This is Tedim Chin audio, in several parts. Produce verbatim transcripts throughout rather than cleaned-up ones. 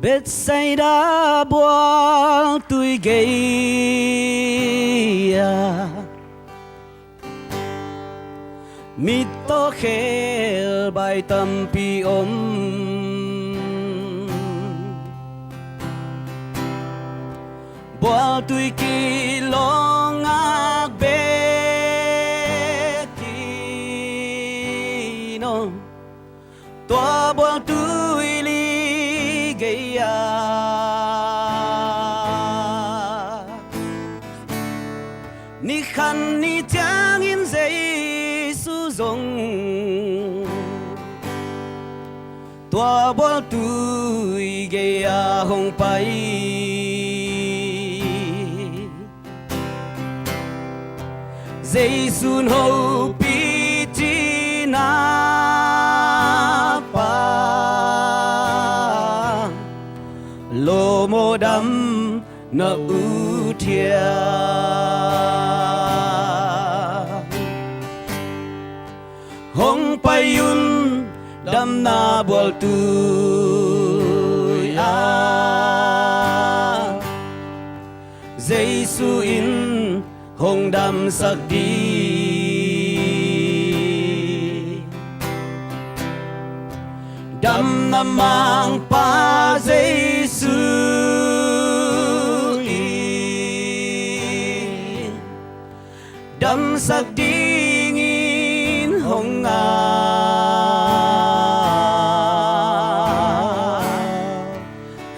Bethsaida bualtui gei-ah mit tawh khelbai tampi om. Bualtui kilawng ngak bekin om. Tua bualtui li gei-ah ni khat ni ciangin Jesu zong tua bualtui gei-ah hong pai. Jesu'n hopih cihna, Pa, lawm aw, dam na ut hiam. Hong pai un, damna bualtui ah, Jesu in hong damsak ding. Damna mangpa Jesu in damsak dingin hong ngak.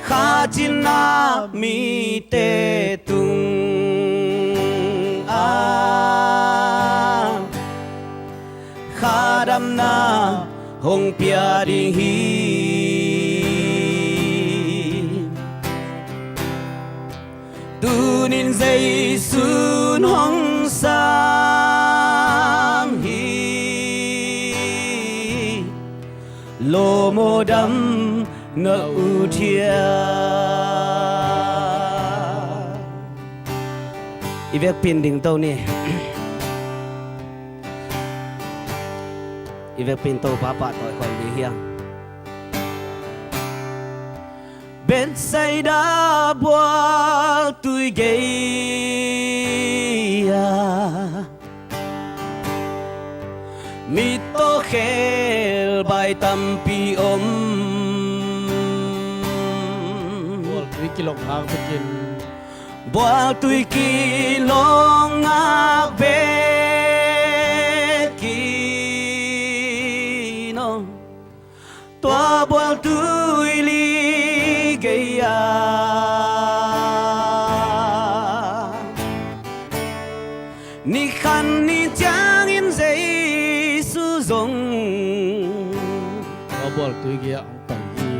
Kha cina mite tungah kha damna hong pia ding hi. Tunin Jesu'n hong sam hi. Lawm aw, dam na ut hiam. I vekpi-in dingto ni. I vekpi-in Topa pahtawi khol ding hi hang. Bethsaida bualtui gei-ah mit tawh khelbai tampi om. Bualtui kilawng ngak bekin. Bualtui kilawng ngak bekin om. Tua bualtui li gei-ah ni khat ni ciangin Jesu zong tua bualtui gei-ah hong pai hi.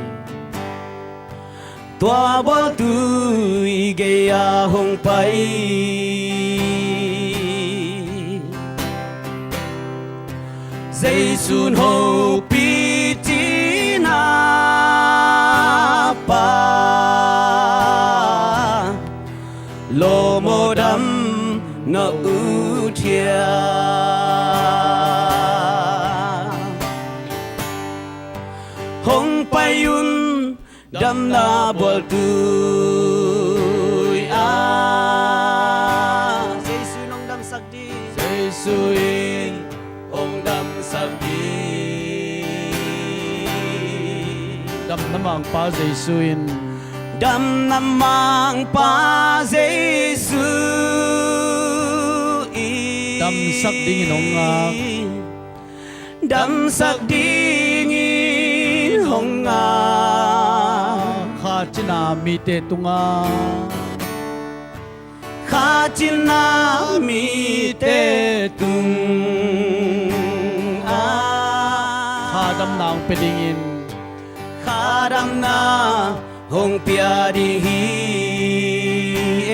Tua bualtui gei-ah hong pai. Jesu'n hopih cihna, Pa, lawm aw, dam na ut hiam. Hong pai un, damna bualtui ah. Jesu in hong damsak ding. Jesu in hong damsak ding. Damna mangpa Jesu in. Damna mangpa Jesu in damsak dingin hong ngak. Damsak dingin hong ngak. Kha cina mite tungah. Kha cina mite tungah. Kha damna hong pia dingin. Kha damna hong pia ding hi.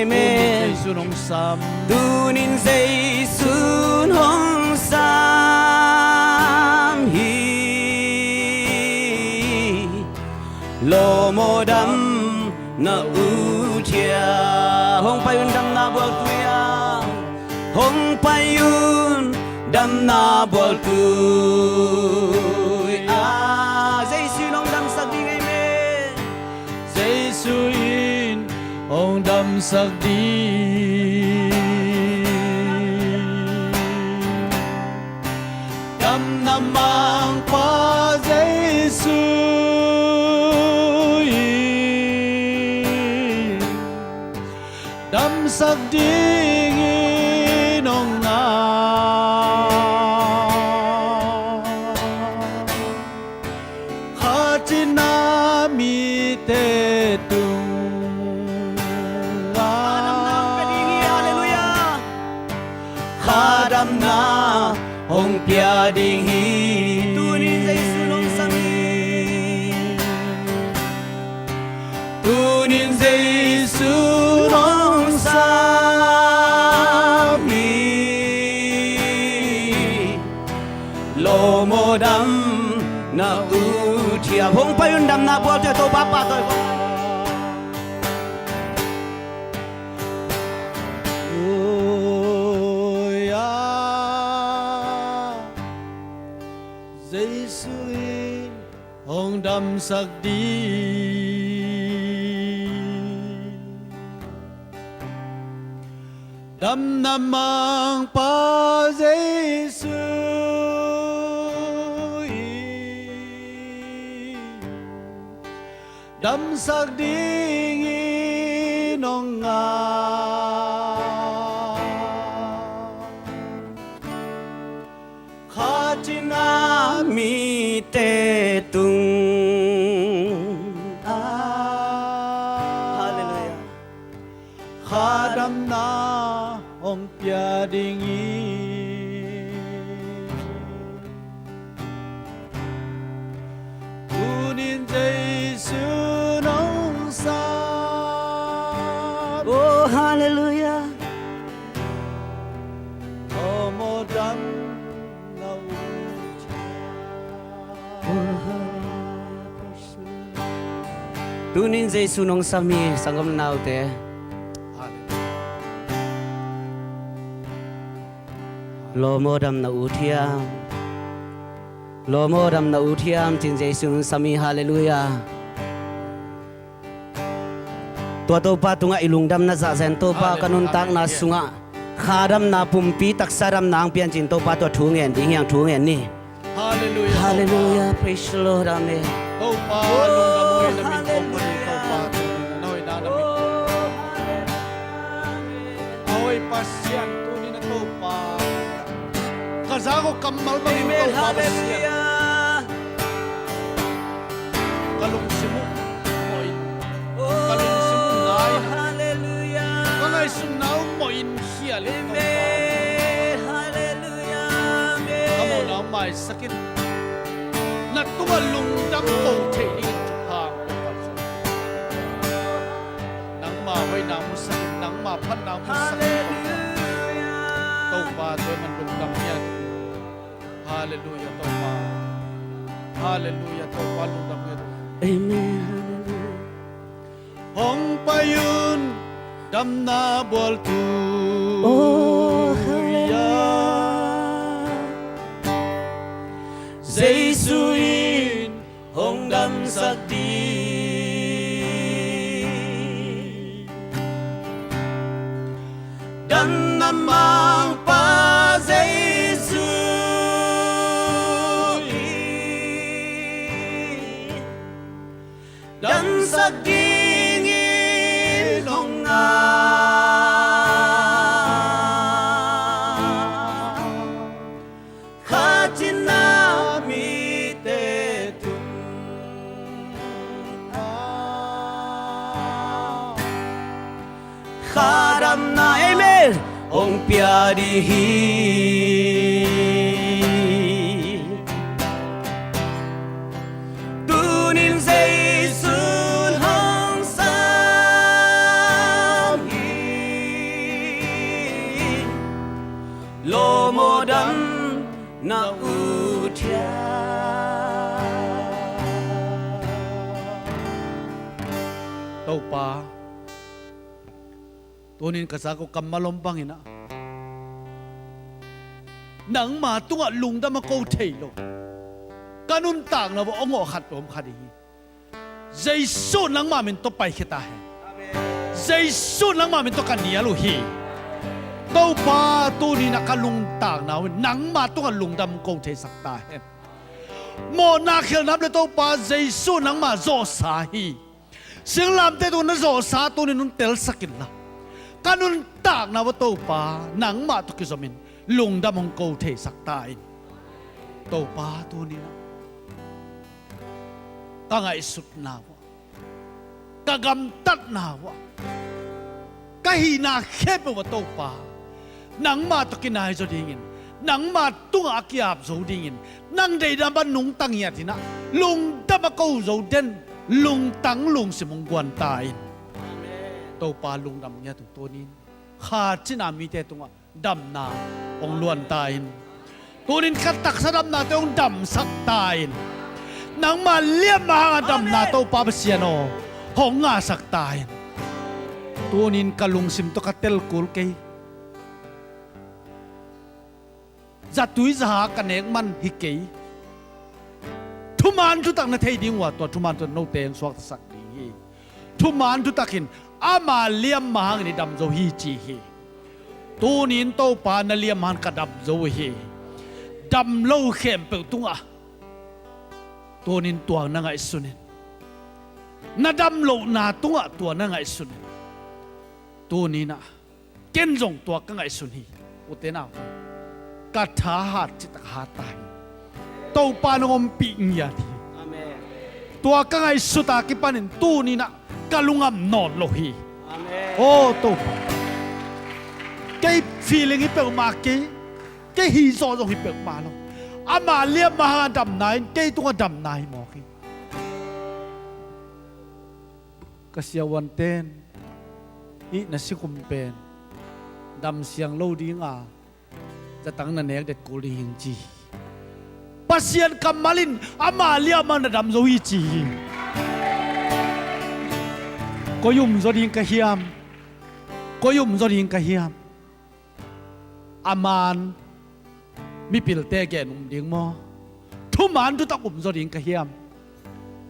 Amen. Tunin Jesu'n hong sam. Tunin Jesu'n hong sam hi. Lawm aw, dam na ut hiam. Hong pai un, damna bualtui ah. Hong pai un, damna bualtui ah. Jesu'n hong damsak ding, amen. Jesu in hong damsak ding. Damna mangpa Jesu in damsak dingin hong ngai. Khatinah mite tungah kha damna hong pia ding hi. Halleluiah. Kha damna hong pia ding hi. Tunin Jesu nong sam hi. Tunin Jesu nong sam hi. Lawm aw, damna ut hiam. Hong pai un, damna bualte Topa pa tawh. Oi, a, Jesu in hong damsak ding. Damna mangpa Jesu in damsak dingin hong ngai. Khatinah mite tungah. Halleluiah. Kha damna hong pia ding hi. Tunin Jesu nong sam. Oh, halleluiah. Lawm aw, damna ut hiam. Tunin Jesu nong sam hi, sanggam naute. Halleluiah. Lawm aw, damna ut hiam. Lawm aw, damna ut hiam, ci-in Jesu nong sam hi. Halleluiah. Tua Topa tungah i lungdamna zahzen, Topa, ka nuntakna sungah kha damna, pumpi taksa damna hong pia in, ci-in Topa tua thu ngen ding hi hang. Thu ngen ni. Halleluiah. Halleluiah. Praise the Lord. Amen. Topa, lungdam uh hi, na min kong pali, Topa, tuni na hoihna na min. A hoih Pasian, tuni na Topa, ka zak uh kammal bangin, Topa Pasian. Ka lungsim uh mawh in, ka lungsim uh ngai in, ka ngaihsutna uh mawh in khial in, Topa. Ka mawhna uh maisak in, na tungah lungdam ko thei dingin thupha hong pia in. Nangma hoihna musak in, nangma phatna musak in, Topa. Tua man lungdam hi a. Halleluiah, Topa. Halleluiah, Topa, lungdam hi a. Amen. Halleluiah. Hong pai un, damna bual tu. Oh, halleluiah. Jesu in hong damsak ding. Damna mangpa Jesu in damsak dingin hong ngai. Khatinah mite tungah kha damna, amen, hong pia ding hi. Tunin Jesu hong sam hi. Lawm aw, damna ut hiam. Topa, tunin ka zak uh kammal om bangin ah, nangma tungah lungdam a ko thei lo, ka nuntakna uah hong awh khat om kha ding hi. Jesu nangmah min tawh paikhia ta hen. Jesu nangmah min tawh ka nial uh hi. Topa, tuni-in ah ka lungtakna uh in nangmah tungah lungdam hong ko theisak ta hen. Mawhna khialhna le Topa Jesu nangmah zawhsa hi. Singlamteh tungah na zawhsa tuni-in hong telsak inla, ka nuntakna uh ah Topa nangmah tawh kizomin lungdam hong ko theisak ta in. Topa, tuni-in ah ka ngaihsutna uh ah, ka gamtatna uh ah, ka hihna khempeuh ah Topa, nangmah tawh kinai zaw dingin, nangmah tungah a ki-ap zo dingin, nang deihdan bang nungta ngiat in ah, lungdam a ko zo den, lungtang lungsim hong guan ta in. Topa, lungdam ngiat ung. Tuni-in kha cina mite tungah damna hong luan ta in. Tuni-in ka taksa damnate hong damsak ta in. Nangmah liamma hanga damna, Topa Pasian aw, hong ngahsak ta in. Tuni-in ka lungsim tawh ka tel kul kei. Zatui zaha ka nek man hi kei. Thuman thutak na thei ding uh a, tua thuman thutak note hong suaktasak ding hi. Thuman thutak in ama liamma hangin i dam zo hi ci hi. Tuni-in Topa, na liamma hangin ka dam zo uh hi. Dam lo khempeuh tungah tuni-in tua na ngaihsun in. Na dam lohna tungah tua na ngaihsun in. Tuni-in ah ken zong tua ka ngaihsun hi. Ute naute, ka tha hat citak hat ta hi. Topa nong ompih ngiat hi. Amen. Tua ka ngaihsut a kipanin tuni-in ah ka lungam nawn lo hi. Amen. Aw Topa, kei feeling hi peuhmah kei, kei hih zawh zong hi peuhmah lo. Ama liamma hanga damna in kei tungah damna hi mawk hi. Ka siavuante'n hih na sikhum pen dam siang lo dinga zatang na nek det kul ding hi ci hi. Pasian kammal in ama liamma na dam zo hi ci hi. Koi um zaw ding ka hiam? Koi um zaw ding ka hiam? A man mipilte gen um ding maw? Thuman thutak um zaw ding ka hiam?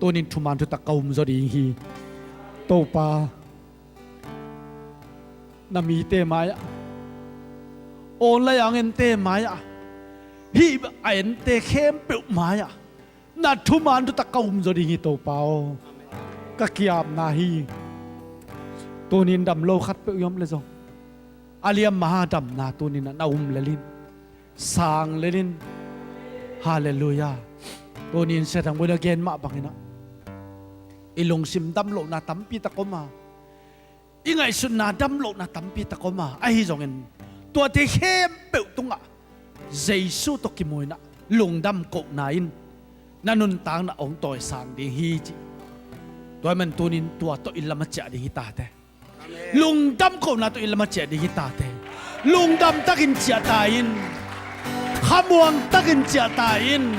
Tuni-in thuman thutak ka um zaw ding hi. Topa, na mite mai-ah, online a ente mai-ah, hih a ente khempeuh mai-ah na thuman thutak ka um zaw ding hi Topa aw. Ka ki-apna hi. Tuni-in dam lo khatpeuh i om leh zong a liamma hanga damna tuni-in ah na um lel in, sang lel in. Halleluiah. Tuni-in Sia Thang Boih in a gen mah bangin ah i lungsim dam lohna tampi tak om a, i ngaihsutna dam lohna tampi tak om a, ahi zongin tuate khempeuh tungah Jesu tawh kimu in ah lungdam kohna in na nuntakna hong tawisang ding hi ci. Tua ahih manin tuni-in tua tawh i lam a ciah ding hi ta teh. Lungdam kohna tawh i lam a ciah ding hi ta teh. Lungdam takin ciah ta in. Khamuang takin ciah ta in.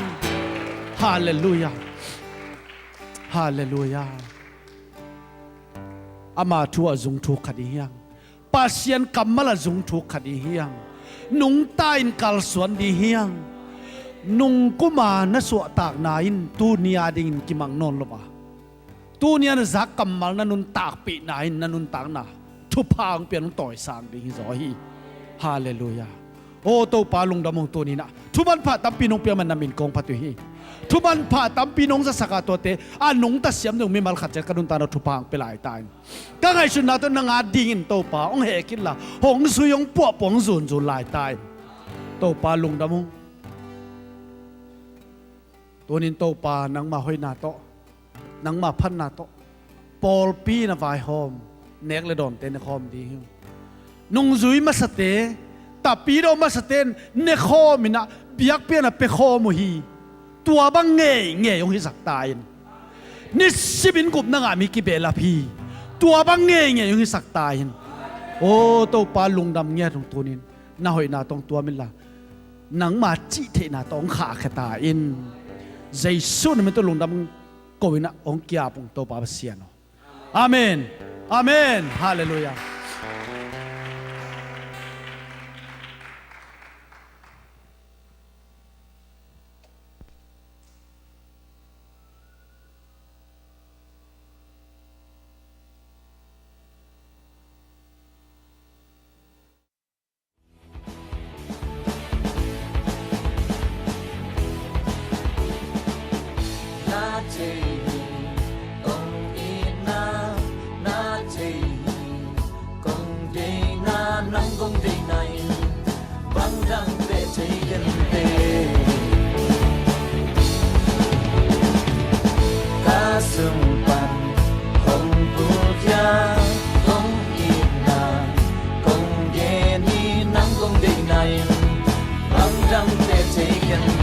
Halleluiah. Halleluiah. Ama thu ah zung thuk kha ding hi hang. Pasian kammal ah zung thuk kha ding hi hang. Nungta in kalsuan ding hi hang. Nungkuma na suahtakna in tuni a dingin kimang nawn lo a, tuni a na zak kammal na nuntakpihna in na nuntakna thupha hong pia, hong tawisang ding hi zaw hi. Halleluiah. Aw Topa, lungdam ung. Tuni-in ah thumanpha tampi nong pia man na min kong phat uh hi. Thumanpha tampi nong zasak a, tuate a nungta siam ding mimal khat ciat ka nuntakna thupha hong pia lai ta in. Ka ngaihsutna tawh nang a dingin Topa hong heh khit la, hong zui, hong puahpuah, hong zunzun lai ta in. Topa, lungdam ung. Tuni-in Topa, nangma hoihna tawh, nangma phatna tawh pawlpi na vaihawm, nek le dawnte nekhawm ding hi ung. Nungzui masate, tapidaw masate in nekhawm in ah biakpiakna piakhawm uh hi. Tua bang ngeingei hong hisak ta in. Nisimin gupna ngah mi kibehlap hi. Tua bang ngeingei hong hisak ta in. Aw Topa, lungdam ngiat ung. Tuni-in na hoihna tawh hong tuam inla, nangma cihtheihna tawh hong khahkhia ta in. Jesu na min tawh lungdam ko in ah hong ki-ap ung Topa Pasian aw. Amen. Amen. Halleluiah. Kong itna na thei hi, kong deihna nang kong deihna in, bang dang teh thei kei ken teh. Ka sung pan hong pulkhia kong itna, kong gen hi nang kong deihna in, bang dang teh thei kei ken